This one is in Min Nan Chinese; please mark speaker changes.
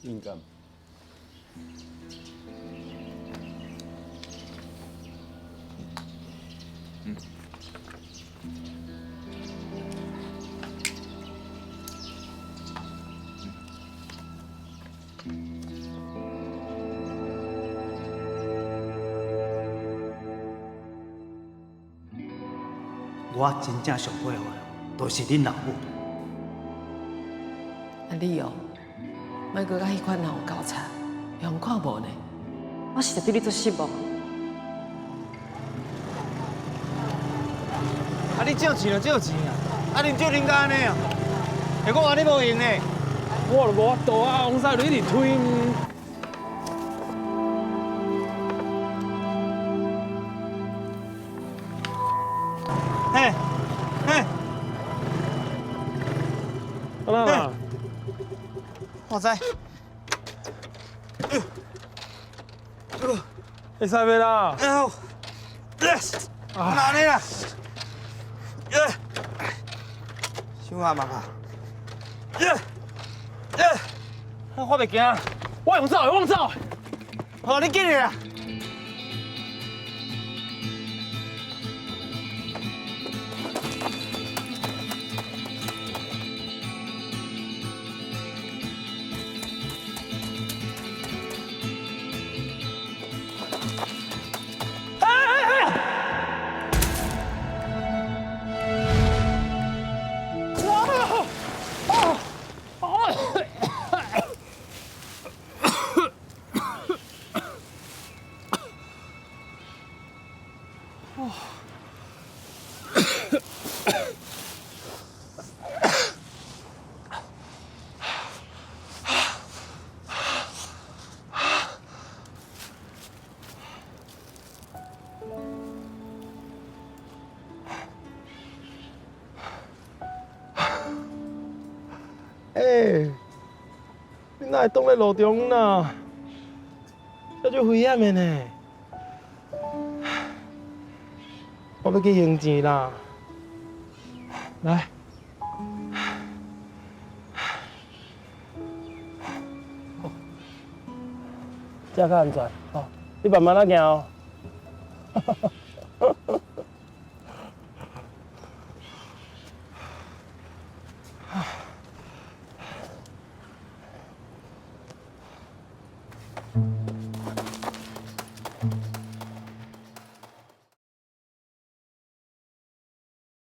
Speaker 1: 敏感。
Speaker 2: 我真正上佩服的，就是恁老母。
Speaker 3: 啊你哦，莫閣佮彼款人有交叉，会予看無呢？
Speaker 4: 我實在對你足失望。
Speaker 5: 啊！你借錢就借錢啊，啊啉酒啉到按呢哦，會閣話你無閒呢？
Speaker 6: 我就無法度啊，王師你一直推。
Speaker 5: 嘿，嘿，
Speaker 6: 好啦，
Speaker 5: 我知。
Speaker 6: 會使袂啦？
Speaker 5: 哎呦，哪裡啦？傷暗嘛？我袂驚，
Speaker 6: 我用走的，我用走的。
Speaker 5: 好，你緊來啦！
Speaker 6: 欸，你哪會擋咧路中啊？這足危險的呢！我欲去還錢啦，來，這較安全哦，你慢慢仔行哦。